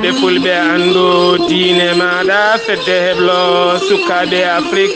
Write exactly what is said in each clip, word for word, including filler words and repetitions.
Ɓe fulɓe anndu diine maaɗa, fedde heblo sukaaɓe Afrik.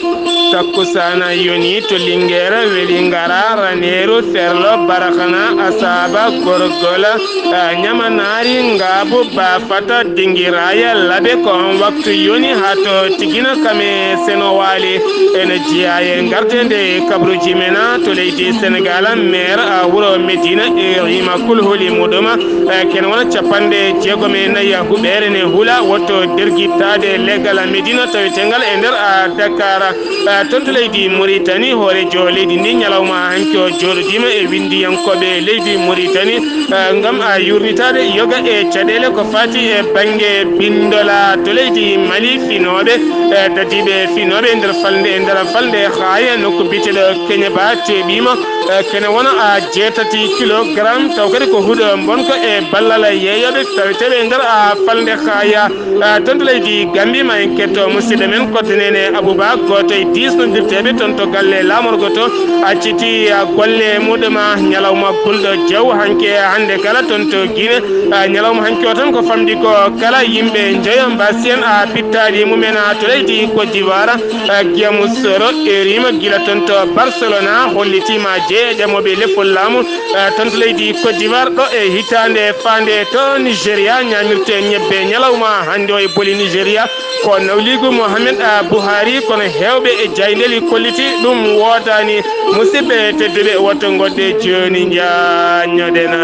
Takkusaana yoni to Lingeera, weli ngara, Raneeru, Ferlo, Barakana, Asaaba, Gorgola, eh, Ñamanaari, Ngaabu, Baafata, Dingiraaya, Labe. Ko on waktu yoni haa to Tigina kame Seno Waali. Ene jeyaa e ngardeende kabruuji men to leydi Senegaal, meer, ah, wuro Medina e rima kulhuli muɗum. Eh, kene wona capanɗe jeegom e nayi huɓeere ne hula wotto dergittaade leggal Medina taweteengal e nder, ah, Dakar. Ah, toon to leydi Mauritanie, hooreejo leydi ndi ñalawma hanki o jooɗodiima e winndiyankooɓe leydi Mauritanie, ah, ngam, ah, yuurnitaade yoga e caɗeele ko faati e bannge binndola. To leydi Mali, finooɓe, eh, dadiiɓe finooɓe e nder falnde, e nder falnde Haaya, nokku biyeteeɗo Keñeba, teeɓiima, eh, kene wona, ah, jeetati kilogram, taw kadi ko huɗo mbonko e ballal yeeyooɓe taweteeɓe e nder, ah, falnde Haaya. Ah, toon to leydi Gambi, ma en ketto musidɗo men Kotte Nene Abouba, gooto e diisnondirteeɓe toon to galle laamorgo to, acciti, ah, golle muɗum, ah, ñalawma gulɗo jaw hanke hannde kala toon to Guinée. Ah, ñalawma hanki o tan ko famɗi ko kala yimɓe njoyo mbasiyen, ah, pittaali mumen, ah, to leydi Côte d'Ivoire, ah, Guillaume Soro erima gila toon to Barcelona, hollitiima jeeya ƴamooɓe lefol laamu, ah, toon to leydi Côte d'Ivoire, ɗo e hitaande faande to Nigeria ñaamirte ñebbe ñalawma hannde o e boli Nigeria. Ko nawliigu Mohamed, ah, Buhari, kono heewɓe e jayndeli kolliti ɗum woodaani. Musidɓe tedduɓe, woto ngonɗe jooni njaññoɗen.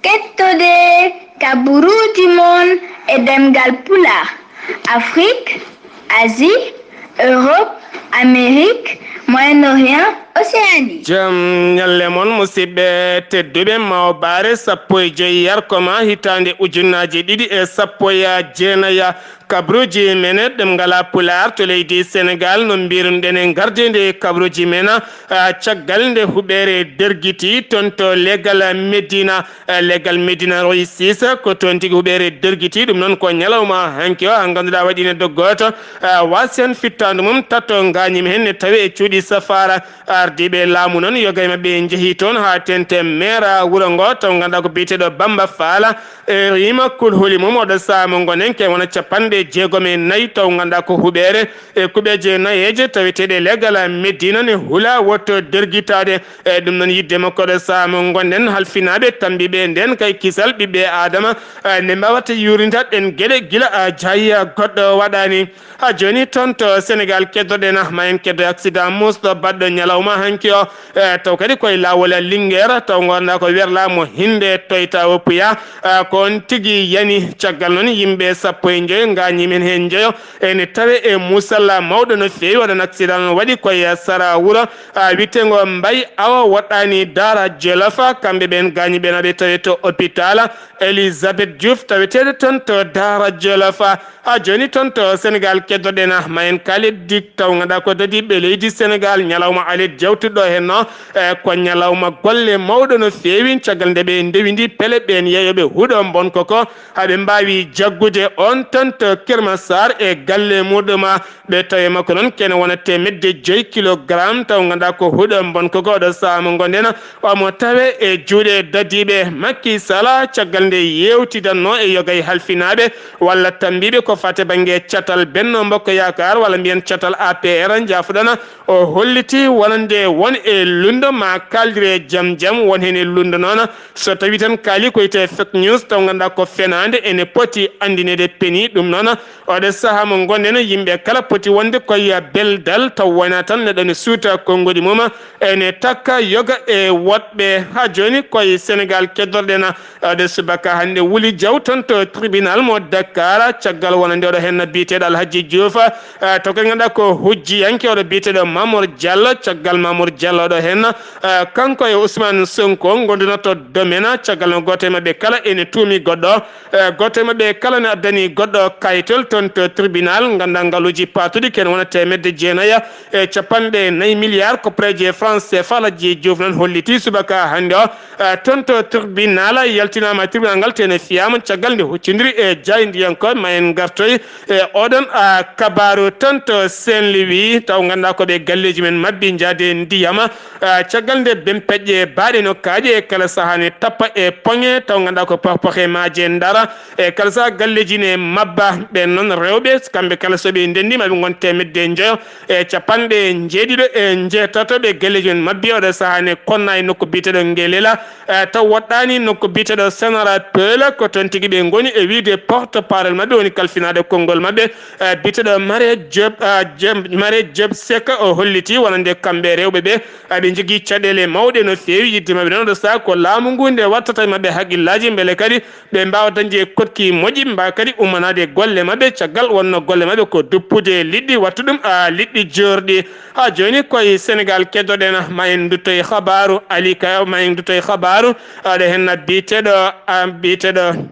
Kettode kaburuuji mon e ɗemngal Pulaar, Afrik, Asie, Europe, Amérique, Moyen-Orient, Océanie. Jam ñalle mon, musidɓe tedduɓe. Mawo Baare, sappo e joy yarkoma, hitaande ujunnaaji ɗiɗi e sappo e jeenaya. Kabruuji men ɗemngal Pulaar to leydi Senegaal, no mbirunoɗen e ngardeende kabruuji men, ah, caggal nde huɓeere dergiti toon to leggal Medina. Eh, leggal Medina Roy Sisa, ko toon tigi huɓeere dergiti. Ɗum noon ko ñalawma hanki o, haa ngannduɗaa waɗi neɗɗo gooto, eh, waasi heen fittaandu mum, tato ngaañiima heen, ne tawi e cuuɗi safaara. Ardiiɓe laamu noon, yoga e maɓɓe njehi toon haa teeŋti meera wuro ngo, taw ngannduɗaa ko biyeteeɗo Bamba Faala, e rima kulhuli mum, oɗo sahaa mo ngonɗen, ke wona capanɗe jeegom e nayi, taw ngannduɗaa ko huɓeere e kuɓeeje nayeeje taweteeɗe leggal Medina ne hula wotto dergitaade. E ɗum noon, yiɗde makko ɗo sahaa mo ngonɗen, halfinaaɓe tambiiɓe e ndeen kay kisal ɓiɓɓe Aadama, eh, ne mbaawata yuurnitaade ɗeen geɗe gila, ah, jaayi, ah, goɗɗo waɗaani. Haa jooni toon to Senegaal keddoɗen, ah, ma en keddo accident muusɗo baɗɗo ñalawma hanki o, eh, taw kadi koye laawol Lingeer, taw ngannduɗaa ko werlaa mo hinnde toyta o puya, ah, ko on tigi yani. Caggal noon, yimɓe sappo e njoyo ngaañii men heen njoyo, ene tawe e muusalla mawɗo no feewi. Waɗan accident no waɗi koye sara wuro, ah, wiyeteengo Mbay Awa woɗɗaani Daara Jolof. Kamɓe ɓeen gaañiiɓe na ɓe tawe to hôpital Elisabeth Diouf taweteeɗo toon to Daara Jolof. Haa jooni toon to Senegaal keddoɗen, ah, ma en kaalit dik taw ngannduɗaa ko dadiiɓe leydi Senegaal, ñalawma alet jawtuɗo heen no, eh, ko ñalawma golle mawɗo no feewi. Caggal nde ɓe ndewindi pele ɓeen yeeyooɓe huɗo mbonko ko, haa ɓe mbaawi jaggude on toon to Kër Massar e galle muɗum. Ɓe tawi makko noon kene wona teemedde joy kilogram, taw ngannduɗaa ko huɗo mbonko ko oɗo sahaa mo ngonɗen, omo tawe e juuɗe dadiiɓe. Macky Sall, caggal nde yeewtidanno e yoga e halfinaaɓe walla tambiiɓe ko fate bannge catal Benno Mbokk Yaakaar walla mbiyen catal A P R, njaafuɗon, o holliti wonande won e lunndo ma kaaldire jam jam, won heen e lunndo noon. So tawii tan kaali ko wiyetee fake news, taw ngannduɗaa ko fenaande, ene poti anndineede peni. Ɗum noon, oɗo sahaa mo ngonɗen, yimɓe kala poti wonde koye beldal, taw wonaa tan neɗɗo ne suuta konnguɗi mum, ene takka yoga e woɗɓe. Haa jooni koye Senegaal keddoɗen, oɗo subaka hannde wuli jaw toon to tribunal mo Dakar, caggal wonande oɗo heen biyeteeɗo Alhaji Diouf, eh, to ko ngannduɗaa ko hujjiyanke oɗo biyeteeɗo Mamour Diallo, caggal Mamour Diallo oɗo heen, eh, kanko e Ousmane Sonko ngondunoto domaine, caggal no gooto e maɓɓe kala ene tuumi goɗɗo, eh, gooto e maɓɓe kala ne addani goɗɗo kayitol toon to tribunal, ngannduɗaa ngaluuji paatuɗi ken wona teemedde jeenayi e capanɗe nayi milliards koppareeje franc C F A. Alhaji Diouf noon holliti subaka hannde o, eh, toon to tribunal, yaltinaama tribunal ngal, tene fiyaama caggal nde huccondiri e jaayndiyankooɓe. Ma en ngartoy e oɗon, ah, kabaaru toon to Saint-Louis, taw ngannduɗaa ko ɓe galleeji men mabbi njaade ndiyam. Ah, caggal nde bempeƴƴe baaɗe no kaaƴe e kala sahaa ne tappa e poŋe, taw ngannduɗaa ko pohpohe maaje ndara. E kala sahaa galleeji ne mabba. Ɓeen noon rewɓe, kamɓe kala so ɓe ndenndi, ma ɓe ngon teemedde njoyo e capanɗe njeeɗiɗo e njeetato ɓe galleeji mum mabbi. Oɗo sahaa ne konna e nokku biyeteeɗo Ngelela, eh, taw woɗɗaani nokku biyeteeɗo Senara Peul, ko toon tigi ɓe ngoni e wiyde porte-parole maɓɓe woni kalfinaade konngol maɓɓe, eh, biyeteeɗo Mare Diop, ah, Diop, Mare Diop Seck o holliti wonande kamɓe rewɓe ɓe, ah, ɓe njogii caɗeele mawɗe no feewi. Yidde maɓɓe noon oɗo sahaa ko laamu ngu nde wattata e maɓɓe haqqillaaji mbele kadi ɓe mbaawa dañde koɗki moƴƴi, mbaawa kadi ummanaade golle maɓɓe caggal wonno golle maɓɓe ko duppude liɗɗi, wattu ɗum, ah, liɗɗi joorɗi. Haa jooni koye Senegaal keddoɗen, ma en nduttoy habaaru Ali Ka, ma en nduttoy habaaru, aɗa heen biyeteeɗo, ah, biyeteeɗo,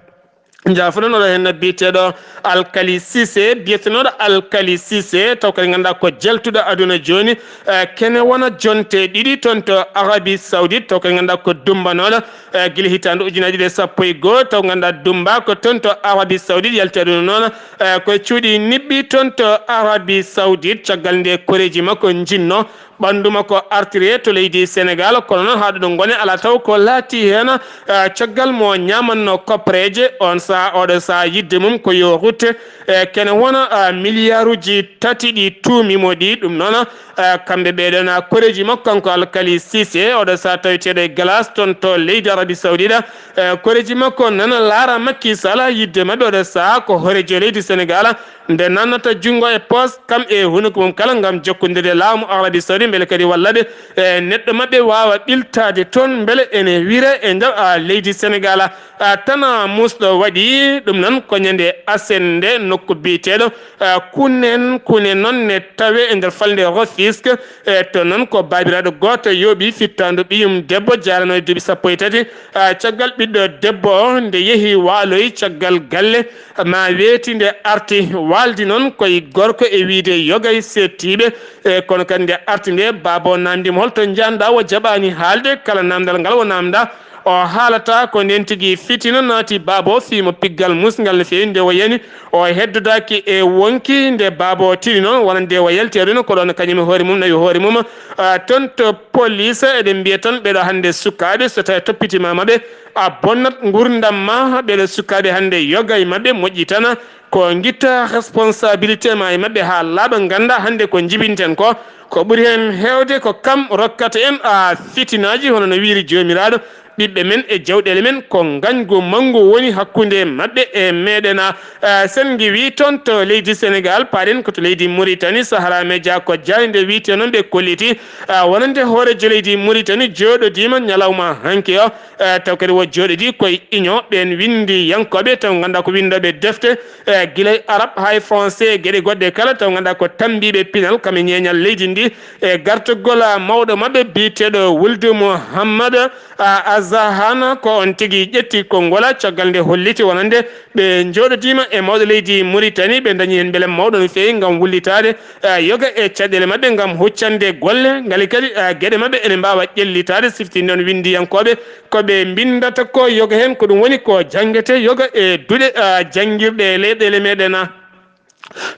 njaafoɗon, oɗo heen biyeteeɗo Alkali Cissé, biyetenooɗo Alkali Cissé, taw kadi ngannduɗaa ko jaltuɗo aduna jooni, eh, kene wona jonte ɗiɗi toon to Arabie Saoudite, taw kadi ngannduɗaa ko dumbanooɗo, eh, gila hitaande ujunaaji ɗiɗi e sappo e goo, taw ngannduɗaa dumba ko toon to Arabie Saoudite, yalti aduna noon, eh, koye cuuɗi niɓɓi toon to Arabie Saoudite, caggal nde koreeji makko njinno ɓanndu makko artiri to leydi Senegaal, kono noon haa ɗo ngoni alaa taw ko laati heen, eh, caggal mo ñaamanno koppareeje, oon sahaa, oɗo sahaa yidde mum ko yo rutte, eh, kene wona, ah, miliyaaruuji tati ɗi tuumi mo ɗi, ɗum noon, ah, kamɓe ɓee ɗoon, ah, koreeji makko kanko Alkali Cissé, oɗo sahaa taweteeɗo e Galas toon to leydi Arabie Saoudite, eh, koreeji makko nana laara Macky Sall, yidde maɓɓe oɗo sahaa ko hooreejo leydi Senegaal, nde nannata junngo e poos, kam e hunuko mum kala ngam jokkondirde laamu Arabie Saoudite, mbele kadi walla ɓe, eh, neɗɗo maɓɓe waawa ɓiltaade toon, mbele ene wira e nder, ah, leydi Senegaal. Ah, tan, ah, muusɗo waɗi ɗum noon ko ñande aset nde nokku biyeteeɗo, ah, Kunen, Kunen noon ne tawe e nder falnde Rufisque, eh, to noon ko baabiraaɗo gooto yooɓi fittaandu ɓiyum debbo jaaranoo e duuɓi sappo e tati, ah, caggal ɓiɗɗo debbo o nde yehi waaloyi caggal galle, ma weeti nde arti waaldi noon koye gorko e wiyde yogay seettiiɓe, e kono kadi nde arti nde baaba o naamndiima holto njahanɗaa, o jaɓaani haalde, kala naamndal ngal o naamndaa o haalata ko ndeen tigi fitina naati baaba o fii mo piggal musngal no feewi nde o yani o heddodaaki e wonki nde baaba o tini noon wonande o yalti aduna ko ɗoon kañum e hoore mum nawi hoore mum, ah, toon to police eɗen mbiya tan ɓeɗo hannde sukaaɓe so tawi toppitiima maɓɓe a bonnat nguurndam ma ɓeɗo sukaaɓe hannde yoga e maɓɓe moƴƴi tan ko ngitta responsabilité ma e maɓɓe haa laaɓa ngannda hannde ko njibinten ko ko ɓuri heen heewde ko kam rokkata en a fitinaaji hono no wiiri joomiraaɗo ɓiɓɓe men e jawɗeele men ko ngañgu manngu woni hakkunde maɓɓe e meɗen. Ah, sen ngi wi toon to leydi Senegal paaɗen ko to leydi Mauritanie Sahara Media ko jaaynde wiyte noon ɓe kolliti ah, wonande hoorejo leydi Mauritanie jooɗodiima ñalawma hanki o ah, taw kadi wo jooɗodi koye union ɓeen winndiyankooɓe taw ngannduɗaa ko winndooɓe defte eh, gila e arab haa e français e geɗe goɗɗe kala taw ngannduɗaa ko tammbiiɓe pinal kam e ñeeñal leydi ndi e gartugol ah, mawɗo maɓɓe biyeteeɗo Wuldu Mouhammad ah, Azahana ko on tigi ƴetti konngol ah, caggal nde holliti wonande ɓe njooɗodiima e mawɗo leydi Mauritanie ɓe ndañi heen mbele mawɗo no feewi ngam wullitaade ah, yoga e caɗeele maɓɓe ngam huccande golle ngali kadi ah, geɗe maɓɓe ene mbaawa ƴellitaade siftinde on winndiyankooɓe ko ɓe mbinndata ko yoga heen ko ɗum woni ko janngete yoga e duɗe ah, janngirɗe e leyɗeele meɗen ah.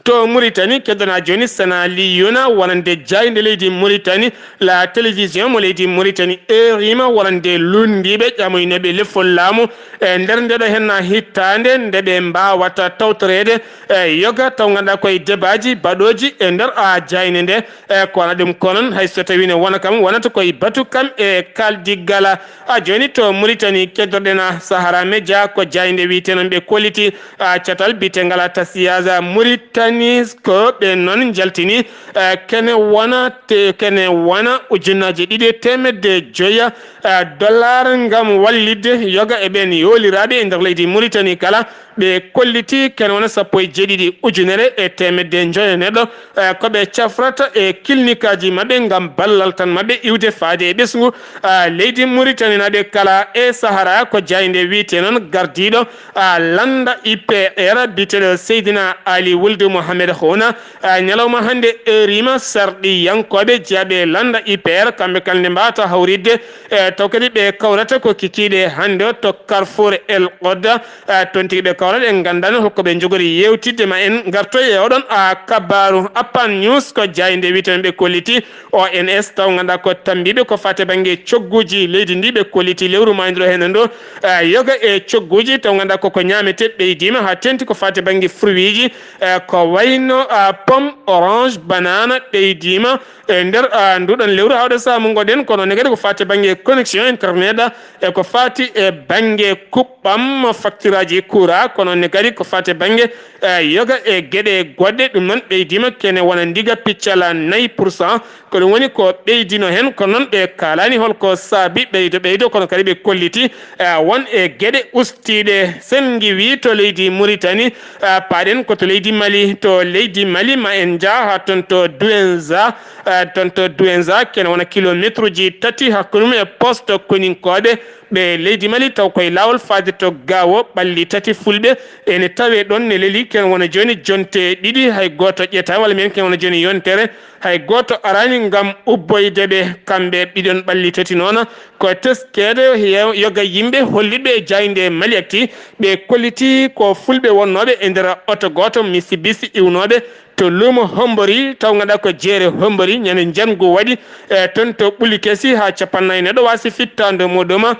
To Mauritanie keddana jooni sana liyuna wonande jaaynde leydi Mauritanie la télévision mo leydi Mauritanie erima wonande lunndiiɓe ƴamoynooɓe lefol laamu e nder ndeɗo henna hittaande nde ɓe mbaawata tawtoreede e yoga taw ngannduɗaa koye debaaji baɗooji e nder a jaaynde nde e ko wona ɗum ko noon hay so tawii ne wona kam wonata koye batu kam e kaaldiggal a jooni to Mauritanie keddoɗen a Sahara Media ko jaaynde wiyetee noon ɓe kolliti a catal biyeteengal a Tasiyaza Mauritanie ko ɓe noon njaltini eh, kene wona te kene wona ujunnaaje ɗiɗi e teemedde joya eh, dollar ngam wallitde yoga e ɓeen yooliraaɓe e nder leydi Mauritanie kala ɓe kolliti kene wona sappo e jeeɗiɗi ujunere e teemedde joya neɗɗo eh, ko ɓe cafrata e kilnikaaji maɓɓe ngam ballal tan maɓɓe iwde faade e ɓesngu ah, leydi Mauritanie naɓe kala e Sahara ko jaaynde wiyetee noon gardiiɗo ah, lannda I P R biyeteeɗo Seydina Ali Wul Abdou Mohamed Houna, a, ñalawma hannde, heurima sarɗiyankooɓe jeyaɓe lannda I P R, kamɓe kala nde mbawata hawritde, e, taw kadi ɓe kawrata ko kikiiɗe hannde o to Carrefour El Qodda. A, toon tigi ɓe kawrata, en nganndaani holko ɓe njogori yeewtidde. Ma en ngartoy e oɗon, a, kabaaru. Appan News ko jaaynde wiyetee ɓe kolliti O N S, taw ngannduɗaa ko tammbiiɓe ko faati bannge cogguuji leydi ndi, ɓe kolliti lewru maayndiro heen ndu, a, yoga e cogguuji, taw ngannduɗaa koko ñaametee ɓeydiima haa teeŋti ko faati bannge fruitji, e, ko wayno, a, pomme, orange, banana ɓeydiima e nder, a, nduɗon lewru. Hawde saha mo ngonɗen, kono ne kadi ko faati bannge connexion internet, e ko faati e bannge kuɓɓam factureaji courant, kono ne kadi ko faati bannge, e, yoga e geɗe goɗɗe. Ɗum noon ɓeydiima kene wona ndiga piccala nayi pour cent. Ko ɗum woni ko ɓeydino heen, kono noon ɓe kaalaani holko saabi ɓeydo ɓeydo, kono kadi ɓe kolliti, eh, won e geɗe ustiiɗe. Sen ngiwii to leydi Muritani, eh, paaɗen ko to leydi Mali. To leydi Mali, ma en njah haa toon to Douenza, eh, toon to Douenza, kene wona kilomeetruuji tati hakkunde mum e poste koninkooɓe. Ɓe leydi Mali taw koye laawol faade to Gaawo, ɓalli tati fulɓe ene tawee ɗoon ne lelii, ken wona jooni jonte ɗiɗi, hay gooto ƴettaani, walla mbiyen ken wona jooni yontere, hay gooto araani ngam ubboyde ɓe. Kamɓe ɓiɗon ɓalli tati noon, ko teskeede he-, yoga yimɓe hollitɓe e jaaynde Maliactu, ɓe kolliti ko fulɓe wonnooɓe e nder oto gooto, Mitsubishi, iwnooɓe to luumo Hombori, taw ngannduɗaa ko jeere Hombori, ñande njanngu waɗi, e, toon to Ɓulli Kesi haa cappannayi neɗɗo waasi fittaandu muɗum.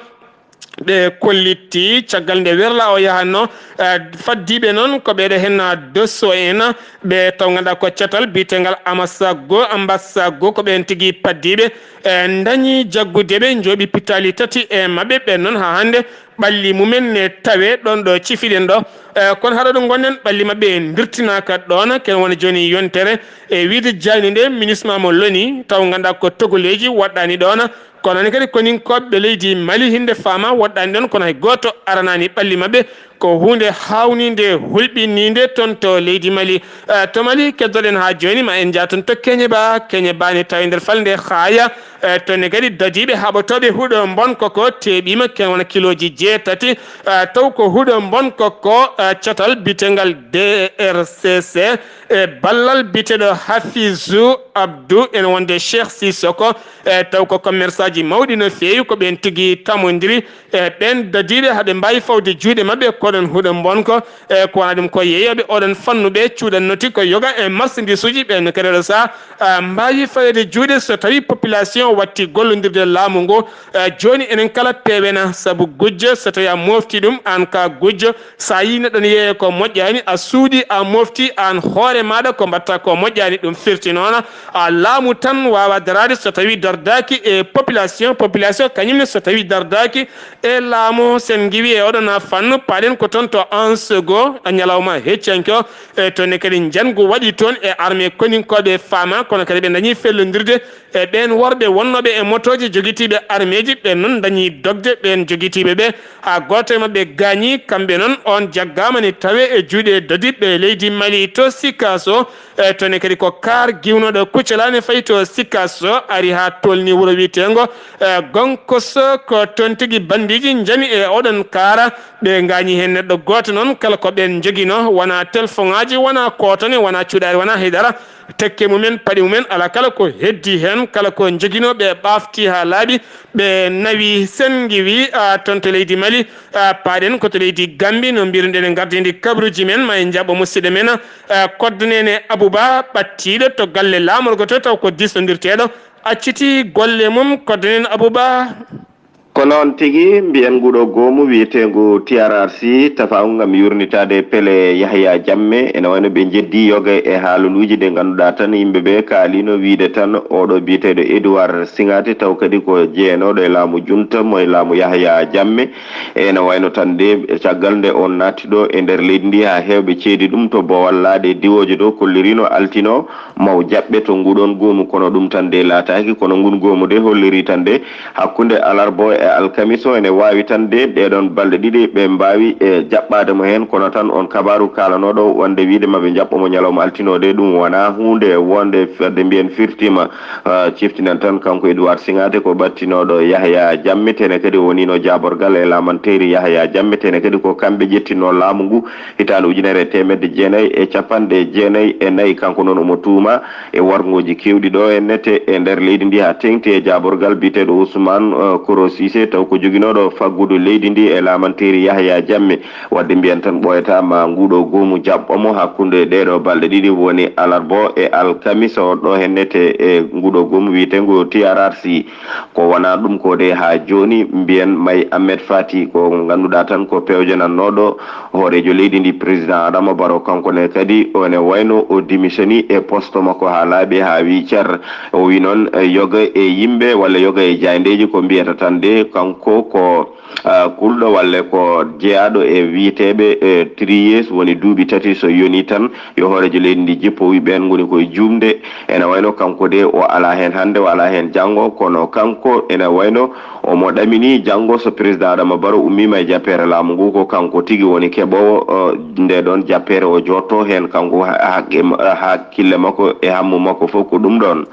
Ɓe kolliti caggal nde werla o yahanno, e, faddiiɓe noon ko ɓeeɗo heen, a, Dosso en, ɓe taw ngannduɗaa ko catal biyetengal Amasago, Ambasago, ko ɓeen tigi paddiiɓe, e, ndañi jaggude ɓe, njooɓi pitaali tati e maɓɓe, ɓeen noon haa hannde ɓalli mumen ne tawee ɗoon ɗo cifiɗen ɗo. E, kono haɗa ɗo ngonɗen, ɓalli maɓɓe ndirtinaaka ɗoon, ken wona jooni yontere. E wiyde jaaynde nde, MINUSMA mo loni, taw ngannduɗaa ko togoleeji woɗɗaani ɗoon, kono ne kadi koninkooɓe leydi Mali hinde faama woɗɗaani ɗoon, kono hay gooto aranaani ɓalli maɓɓe. Ko huunde haawninde, hulɓininde toon to leydi Mali. Eh, to Mali, keddoɗen haa jooni, ma en njah toon to Keñeba. Keñeba ne tawi nder falnde Haaya. Eh, toon ne kadi dadiiɓe haɓotooɓe huɗo mbonko ko teeɓiima, ken wona kilooji jeetati. Eh, taw ko huɗo mbonko ko, eh, catal biyetengal D R C C, e ballal biyeteeɗo Hafizu Abdu, ene wonde Cheikh Sissoko, e taw ko commerçant ji mawɗi no feewi, ko ɓeen tigi tamondiri, e ɓeen dadiiɓe haɓe mbaawi fawde juuɗe maɓɓe, ko ɗoon huɗo mbonko, e ko wona ɗum ko yeeyooɓe oɗon fannu ɓe cuuɗannoti ko yoga e marchandise uji ɓe no keɗoɗo sa, a, mbaawi faweede juuɗe so tawi population watti gollondirde laamu ngu. E jooni enen kala pewena sabu gujjo, so tawi a mofti ɗum aan ka gujjo, so a yii neɗɗo ne yeeyee ko moƴƴaani, a suuɗii, a mofti aan hoore maaɗa ko mbaɗta ko moƴƴaani, ɗum firti noon, a, laamu tan waawa daraade so tawi dardaaki e population, population kañum ne so tawi dardaaki e laamu. Sen ngiwii e oɗon fannu, paaɗen ko toon to Ansego, a, ñalawma heccanke o, e toon ne kadi njanngu waɗi toon e armée koninkooɓe faama, kono kadi ɓe ndañii fellondirde e ɓeen worɓe wonnooɓe e motooji jogitiiɓe armeeji, ɓeen noon ndañii dogde ɓeen jogitiiɓe ɓe. Haa gooto e maɓɓe gaañii, kamɓe noon on jaggaama ne tawee e juuɗe dadiiɓe leydi Mali to Sikaso. E toon ne kadi ko kaar giwnooɗo Kucala ne fayi to Sikaso, ari haa tolni wuro wiyeteengo, e, Gonkos, ko toon tigi banndiiji njani e oɗon kaara. Ɓe ngaañi heen neɗɗo gooto noon, kala ko ɓeen njoginoo, wonaa telefoŋaaji, wonaa kootone, wonaa cuɗaari, wonaa hay dara. Tekke mumen, paɗe mumen, alaa kala ko heddii heen, kala ko njoginoo ɓe ɓaafti haa laaɓi, ɓe nawi. Sen ngiwii, a, toon to leydi Mali, a, paaɗen ko to leydi Gambi, no mbiruɗen e ngardiindi kabaruuji men, ma en njaɓɓo musidɗo men, a, Koddo Neene Abuba, ɓattiiɗo to galle laamorgo to, taw ko diisondirteeɗo, accitii golle mum. Koddo Neene Abuba. Ko noon tigi, mbiyen nguɗo goomu wiyeteengu T R R C, tafaagu ngam yuurnitaade pele Yahya Jammeh. Ene wayno ɓe njeddii yoga e haaloluuji ɗi ngannduɗaa tan yimɓe ɓe kaaliino wiyde tan oɗo biyeteeɗo Edouard Singate, taw kadi ko jeyanooɗo e laamu junta mo e laamu Yahya Jammeh. Ene wayno tan nde caggal nde oon naatti ɗo e nder leydi ndi, haa heewɓe ceedi ɗum to boowal laaɗe diwooje ɗo, kolliriino altino maw jaɓɓe to nguɗon goomu, kono ɗum tan de laataaki. Kono ngun goomu de holliri tan de hakkunde alarba o e e alkamis o ene waawi tan de ɗeɗon balɗe ɗiɗi ɓe mbaawi e jaɓɓaade mo heen, kono tan on kabaaru kaalanooɗo wonde wiide maɓe njaɓɓo mo ñalawma altino de, ɗum wonaa huunde wonde fedde mbiyen firtiima. Ah, ciftinen tan kanko Edouard Singate ko ɓattinooɗo Yahya Jammeh, tene kadi o woniino jaaborgal e laamanteeri Yahya Jammeh, tene kadi ko kamɓe ƴettinoo laamu ngu hitaande ujunere e teemedde jeenayi e capanɗe jeenayi e nayi. Kanko noon omo tuuma e warngooji keewɗi ɗo e nete e nder leydi ndi haa teeŋti e jaaborgal biyeteeɗo Ousmane, eh, Koro Cissé, taw ko joginooɗo faggudu leydi ndi e laamanteeri Yahya Jammeh. Waɗde mbiyen tan ɓooyataa ma nguɗo goomu jaɓɓo mo hakkunde ɗeɗo balɗe ɗiɗi woni alarba o e alkamisa o ɗo e nete e nguɗo goomu wiyeteengo T R R C. Ko wonaa ɗum ko de haa jooni mbiyen May Ahmed Fati ko ngannduɗaa tan ko pewjanannooɗo hooreejo leydi ndi, président Adama Barrow, kanko ne kadi o ne wayno o démissioni e poste makko haa laaɓi haa wi cer. O wi noon, eh, yoga e yimɓe walla yoga e jaayndeeji ko mbiyata tan de kanko ko, ah, kulɗo walla ko jeyaaɗo e wiyeteeɓe, eh, triyes, woni duuɓi tati so yoni tan yo hooreejo leydi ndi jippo, wi ɓeen ngoni koye juumde. Ene wayno kanko de o alaa heen hannde, o alaa heen janngo, kono kanko ene wayno omo ɗamini janngo so président Adama Barrow ummiima e jappeere laamu ngu, ko kanko tigi woni keɓoowo, o, nde ɗoon jappeere o jotto heen kanko ha-, haqqe ma-, hakkille makko e hammu makko fof ko ɗum ɗoon.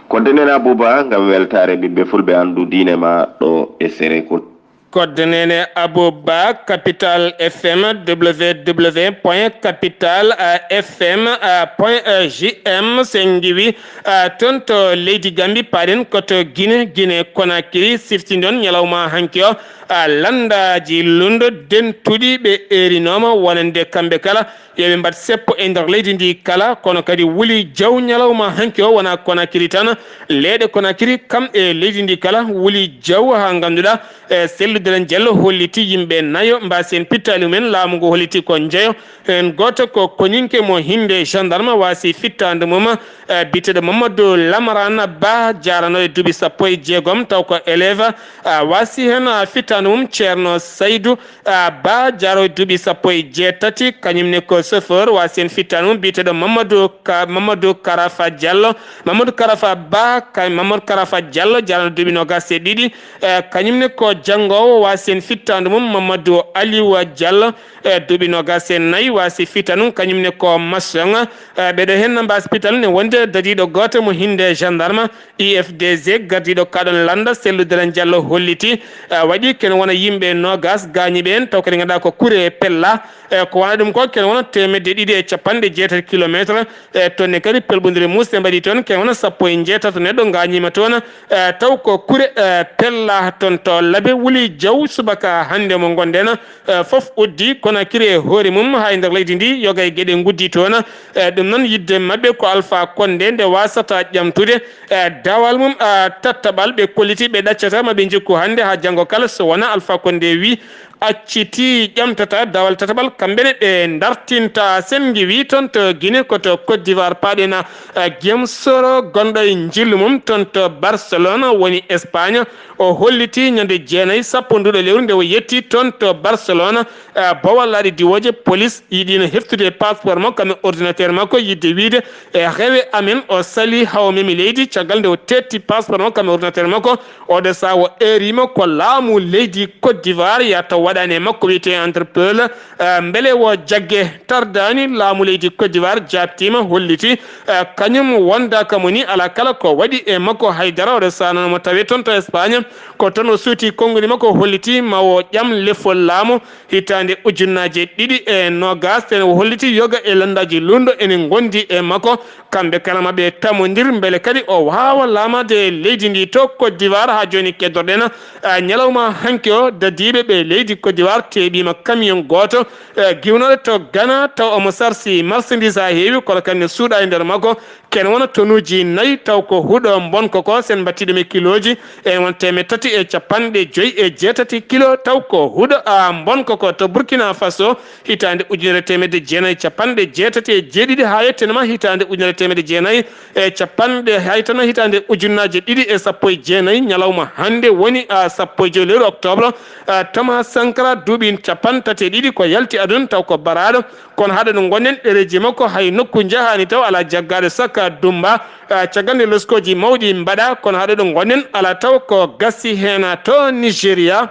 Kodde nena Bouba ngam weltaare ɓiɓɓe fulɓe anndu diine ma ɗo e Serekunda. Kodde nene Abouba, Capital F M, W W W point capital F M point G M, sen ngiwi, ah, toon to leydi Gambi, paɗen ko to Gine, Gine Konakiri, siftindon ñalawma hanki o, ah, lanndaaji lunndo dentuɗi ɓe erinooma wonande kamɓe kala, yo ɓe mbaɗ seppo e nder leydi ndi kala, kono kadi wuli jaw ñalawma hanki o wonaa Konakiri tan, leyɗe Konakiri kam e leydi ndi kala wuli jaw haa ngannduɗaa, e, Sellu Delen Jallo holliti yimɓe nayo mbaasi en pittaali mumen, laamu ngu holliti ko njeyo. Heen gooto ko koñinke mo hinnde gendarme waasi fittaandu mum, e, biyeteeɗo Mamadou Lamarana Ba, jaarano e duuɓi sappo e jeegom, taw ko élève, a, waasi heen, a, fittaandu mum Ceerno Saydu, a, Ba, jaaro e duuɓi sappo e jeetati, kañum ne ko chauffeur, waasi heen fittaandu mum biyeteeɗo Mamadou Ka-, Mamadou Karafa Diallo, Mamadou Karafa Ba, ka-, Mamadou Karafa Diallo, jaarano duuɓi noogaas e ɗiɗi, e, kañum ne ko janngoowo, waasi heen fittaandu mum Mamadou Aliou Diallo, e, duuɓi noogaas e nayi, waasi fittaandu mum, kañum ne ko maçon, e, ɓeɗo heen mbaasi pittaandu ne wonde dadiiɗo gooto mo hinnde gendarme, I F D G, gardiiɗo kaɗon lannda, Sellu Delen Jallo holliti, e, waɗi kene wona yimɓe noogaas gaañiiɓe en, taw kadi ngannduɗaa ko kure pella, e, ko wona ɗum ko kene wona teemedde ɗiɗi e capanɗe jeetati kilometre, e, toon ne kadi pelɓondire muusde mbaɗi toon, kene wona sappo e jeetati neɗɗo gaañiima toon, e, taw ko kure, e, pella toon to Labe wuli jaw subaka hannde mo ngonɗen, e, fof uddi Konakiri e hoore mum haa e nder leydi ndi, yoga e geɗe nguddi toon, e, ɗum noon yidde maɓɓe ko Alpha Condé nde waasata ƴamtude, e, dawal mum, a, tattaɓal ɓe kolliti ɓe ɗaccata ma ɓe njikku hannde haa janngo kala so wonaa Alpha Condé wi acciti ƴamtata dawal tataɓal, kamɓe ne ɓe dartinta. Sen ngiwi toon to Guinée ko to Côte d'Ivoire paɗen, a, Guillaume Soro gonɗo e njillu mum toon to Barcelone woni Espagne. O holliti ñande jeenayi sappo nduɗo lewru nde o yetti toon to Barcelone, a, bowal laaɗe diwooje, police yiɗino heftude passeport makko kam e ordinateur makko yidde wiide e rewe amen o sali hawo memi leydi caggal nde o tetti passeport makko kam e ordinateur makko. Oɗo sahaa o eeriima ko laamu leydi Côte d'Ivoire yahata waɗaani e makko wiyetee interpelle, eh, mbele wo jagge tardaani. Laamu leydi Côte d'Ivoire jaabtiima, holliti, eh, kañum wondaaka mo ni, alaa kala ko waɗi e makko haydara. Oɗo sahaa noon mo tawee toon to Espagne, ko toon o suuti konngudi makko, holliti ma o ƴam lefol laamu hitaande ujunnaaje ɗiɗi e noogaas. Ene o holliti yoga e lanndaaji luulndo ene ngondi e makko. Kamɓe kala ma ɓe tamondir mbele kadi o waawa laamaade leydi ndi to Côte d'Ivoire. Haa jooni keddorɗen, a, ñalawma hanki o, dadiiɓe ɓe leydi Côte d'Ivoire teeɓiima camion gooto, e, giwnooɗo to Ghana, taw omo sarsi marchandise haa heewi, kono kadi ne suuɗa e nder makko, ken wona tonuuji nayi, taw ko huɗo mbonko ko, sen mbatti ɗum e kilooji, ene wona teemeɗɗe tati e capanɗe joyi e jeetati kilo, taw ko huɗo, a, mbonko ko to Burkina Faso, hitaande ujunere teemedde jeenayi capanɗe jeetati e jeeɗiɗi, haa yettenema hitaande ujunere teemedde jeenayi e capanɗe, hay tan hitaande ujunnaaje ɗiɗi e sappo e jeenayi, ñalawma hannde woni, a, sappo e joy lewru octobre, a, Thomas Sankara duuɓi capanɗe tati e ɗiɗi ko yalti aduna taw ko baraaɗo, kono haɗa ɗum gonnen ɗereeji makko hay nokku njahaani taw alaa jaggaade sakka Dumba. Ah, caggal nde loskooji mawɗi mbaɗa, kono haɗa ɗum gonnen alaa taw ko gasi heen to Nigeria.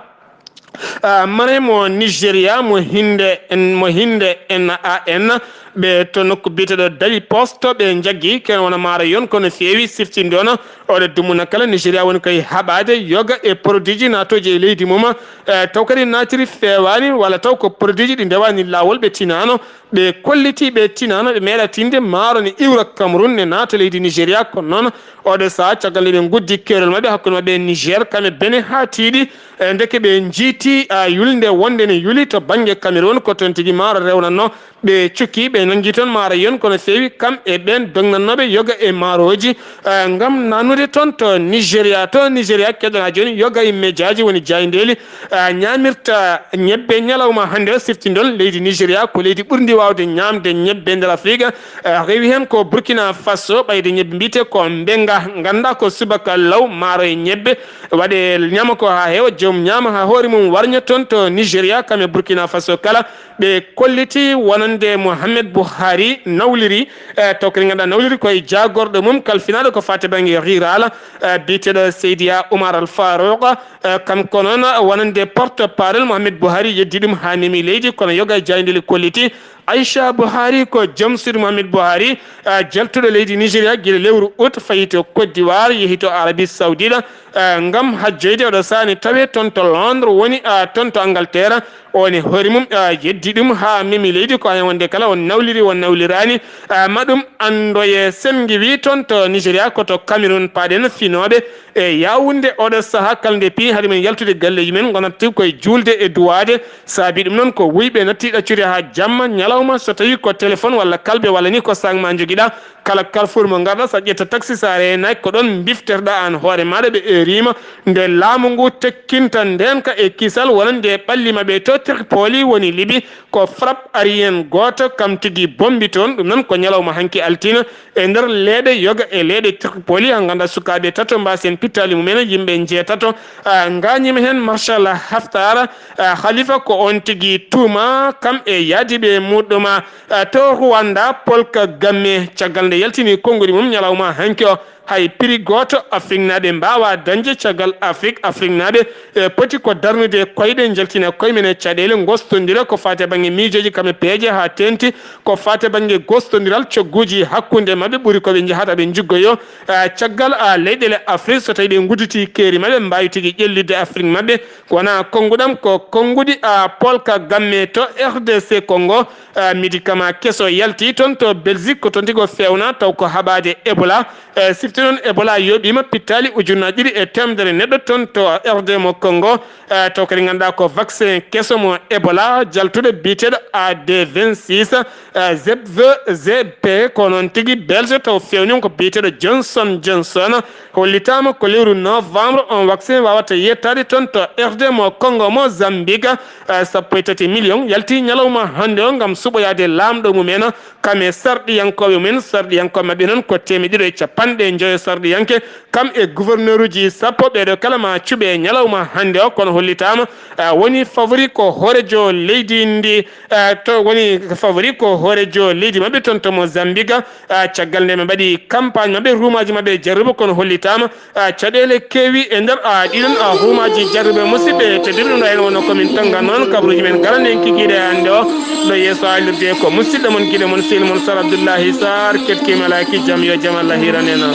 Ah, mare mo Nigeria mo hinde en, mo hinde N A N, ɓe to nokku biyeteɗo Dabi Post ɓe njaggi ken wona maaro yon kono feewi siftinde on. Oɗo dumunna kala Nigeria woni koye haɓaade yoga e produit ji naatooji e leydi mum. Eh, taw kadi naatiri feewaani walla taw ko produit ji ɗi ndewaani laawol ɓe tinaano, ɓe kolliti ɓe tinaano, ɓe meeɗa tinde maaro ne iwra Cameroun ne naata leydi Nigeria. Kono noon oɗo saha caggal nde ɓe guddi keerol maɓɓe hakkunde maɓɓe e Niger, kamɓe Benin haa tiiɗi, eh, ndeke ɓe njiiti, ah, yulnde wonde ne yuli to bannge Cameroun, ko toon tigi maaro rewnatno. Ɓe cukki, ɓe nanngi toon maaro yon kono feewi kam e ɓeen dognatnooɓe yoga e maarooji, eh, ngam naatnude toon to Nigeria. To Nigeria, keɗoɗaa jooni yoga e mejaaji woni jaayndeeli, eh, ñaamirta ñebbe ñalawma hannde o siftindon leydi Nigeria ko leydi ɓurndi waawde ñaamde ñebbe nder Afrika. Eh, rewi heen ko Burkina Faso, ɓayde ñebbe mbiyetee ko mbenga, nganndaa ko subaka law maaro e ñebbe. Waɗe ñaama ko haa heewa, joom ñaama haa hoore mum warña toon to Nigeria, kam e Burkina Faso kala. Ɓe kolliti wonande Mohamed Buhari nawliri, eh, taw kadi ngannduɗaa nawliri koye jaagorɗo mum kalfinaaɗo ko faati bannge rurale, eh, biyeteeɗo Seydiya Oumar Al Farouk, eh, kanko noon wonande porte parole Mohamed Buhari yeddi ɗum haa memi leydi, kono yoga e jaayndeeli kolliti Aisha Buhari ko joom suudu Mohamed Buhari, eh, jaltuɗo leydi Nigeria gila lewru août fayi to Côte d'Ivoire, yehi to Arabie Saoudite, eh, ngam hajjoyde oɗo saha ne tawe toon to Londres woni, eh, toon to Angleterre. O ne hoore mum, ah, yeddi ɗum haa memi leydi, ko heen wonde kala o nawliri, o nawliraani. Ah, ma ɗum anndoye senngi wi toon to Nigeria, ko to Cameroun paaɗen finooɓe e Yaoundé oɗo saha kala nde piyi hade men yaltude galleeji men ngonata tigi koye juulde e duwaade. Saabi ɗum noon ko wuyɓe natti ɗaccude haa jamma ñalawma, so tawi ko téléphone walla kalbe walla ni ko sac ma njogiɗa, kala carrefour mo ngarɗa, so a ƴetta taxi, so a reenaaki, ko ɗoon mbifterɗaa aan hoore maaɗa, ɓe eeriima. Nde laamu ngu tekkinta ndeenka e kisal wonande e ɓalli maɓɓe to Tripoli woni Libi, ko frappe aérienne gooto kam tigi bombi toon. Ɗum noon ko ñalawma hanki altine e nder leeɗe yoga e leeɗe Tripoli, haa ngannduɗaa sukaaɓe tato mbaasi heen pittaali mumen, yimɓe njeetato, ah, ngaañiima heen Marshal Haftar, ah, Khalifa ko oon tigi tuuma kam e yaadiiɓe muɗɗum. Ah, to Rwanda, Paul Kagame, caggal nde yaltini konnguɗi mum ñalawma hanki o, hay prix gooto Afriknaaɓe mbaawaa dañde caggal Afrik. Afriknaaɓe, e, poti ko darnude koyɗe, njaltina koye men e caɗeele, ngostondira ko faati e bannge miijooji kam e peeje haa teeŋti ko faati e bannge gostondiral cogguuji hakkunde maɓɓe, ɓuri ko ɓe njahata ɓe njuggoyoo, ah, caggal, ah, leyɗeele Afrik, so tawii ɓe ngudditii keeri maɓɓe, mbaawi tigi ƴellitde Afrik maɓɓe. Ko wonaa konnguɗam, ko konnguɗi, ah, Paul Kagame to R D C Congo, ah, médicament keso yalti toon to Belgique, ko toon tigi o feewnaa, taw ko haɓaade Ebola. Eh, sifti noon Ebola yooɓiima pittaali ujunnaaji ɗiɗi e teemedere neɗɗo toon to R D mo Congo. Eh, taw kadi ngannduɗaa ko vaccin keso mo Ebola jaltuɗo biyeteeɗo A D vingt-six, eh, Z V Z P, ko noon tigi Belge taw feewni ko biyeteeɗo Johnson Johnson. Hollitaama ko lewru novembre on vaccin waawata yettaade toon to R D mo Congo, Mozambique, eh, sappo e tati million yalti ñalawma hannde o ngam suɓoyaade laamɗo mum en, kam e sarɗiyankooɓe mum en. Sarɗiyankooɓe maɓɓe noon ko teemedde ɗiɗi e capanɗe njoyo sarɗiyanke, kam e gouverneur uji sappo. Ɓeeɗo kala ma cuɓe ñalawma hannde o, kono hollitaama, ah, woni favori ko hoorejo leydi ndi, ah, to woni favori ko hoorejo leydi maɓɓe toon to Mozambique. Ah, caggal nde ɓe mbaɗi campagne maɓɓe, ruumaaji maɓɓe jarruba, kono hollitaama, ah, caɗeele keewi e nder, ah, ɗiɗon, ah, ruumaaji jarruba. Musidɓe tedduɓe, ɗum ɗo heen wonno ko min tonnga noon kabaruuji men garanɗe en kikiiɗe hannde o. Ɗo yeeso haalirde ko musidɗo mon, giɗo mon, sehil mon Sar Abdoullahi Sarr, ketkiima laaki jam, yo jam Allah hiran en.